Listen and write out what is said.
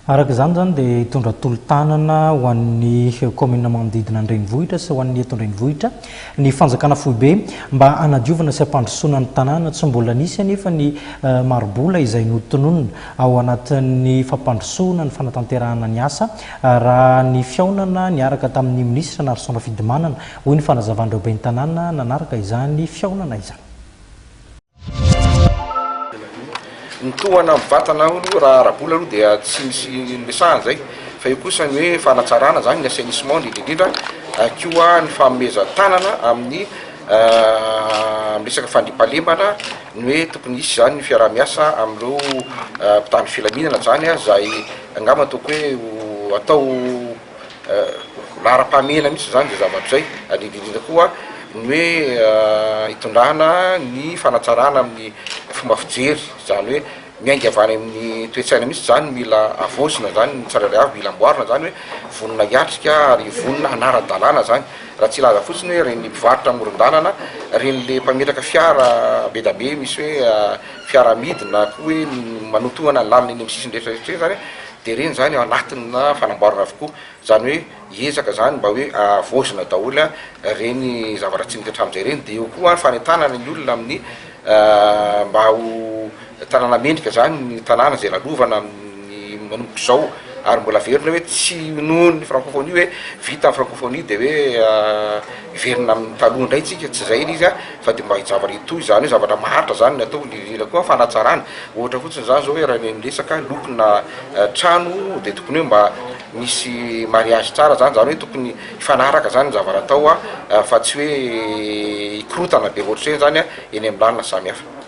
Araka izany izany dia hitondra tolo-tanana ho an'ny kaominina manodidina ny renivohitra sy ho an'ny eto an-drenivohitra ny fanjakana foibe mba hanadiovana sy hampandrosoana ny tanàna. Tsy mbola nisy anefa ny mari-bola izay notononina ao anatin'ny fampandrosoana ny fanatanterahana ny asa raha ny fihaonana niaraka tamin'ny minisitra Narson Rafidimanana, hoy ny fanazavan'ireo ben'ny tanàna nanaraka izany fihaonana izany. Ny tohana amin'ny vatana aloha raha ara-bola aloha dia tsy misy niresahana izay fa eo kosa ny hoe fanatsarana izany ny assainissement indrindra indrindra ary koa ny fanomezan-tanana amin'ny amin'ny resaka fandriampahalemana ny hoe tokony hisy izany ny fiaraha-miasa amin'ireo mpitandro filaminana izany izay angamba ataoko hoe ho atao Laharam-pahamehana mihitsy izany izay zavatra izay, ary indrindra indrindra koa ny hoe hitondrana ny fanatsarana amin'ny fomba fijery, izany hoe miainga avy any amin'ny toe-tsaina mihitsy izany, mila havaozina izany ny tsirairay avy, mila amboarina izany hoe vonona hiatrika ary vonona hanara-dalàna izany, raha tsy hilaza fotsiny hoe ireny mpivarotra amoron-dalana, ireny le mpametraka fiara be dia be misy hoe fiara amidy na koa hoe manotohana ny lalana eny amin'ny sisiny rehetra rehetra eny izany. Dia ireny izany ao anatina fanamboarana avokoa, izany hoe hiezaka izany mba hoe havaozina daholo ireny zavatra tsy nety hatramin'izay ireny, dia eo koa ny fanentanana ny olona amin'ny mba ho tanàna mendrika izany ny tanàna izay lalovana amin'ny manomboka izao, ary mbola averina hoe tsy noho ny francophonie hoe vita ny francophonie dia hoe hiverina amin'ny taloha indray tsika, tsy izay ilay izy an, fa dia mba zavatra hitohy izany hoe zavatra maharitra izany ny atao, indrindra koa fanatsarana. Ohatra fotsiny izany zao hoe raha ny resaka lokona trano dia tokony hoe mba misy mariage tsara zany, zany hoe tokony hifanaraka zany ny zavatra atao fa tsy hoe hikorotana be ohatr'ireny zany eny amin'ny lalana samihafa.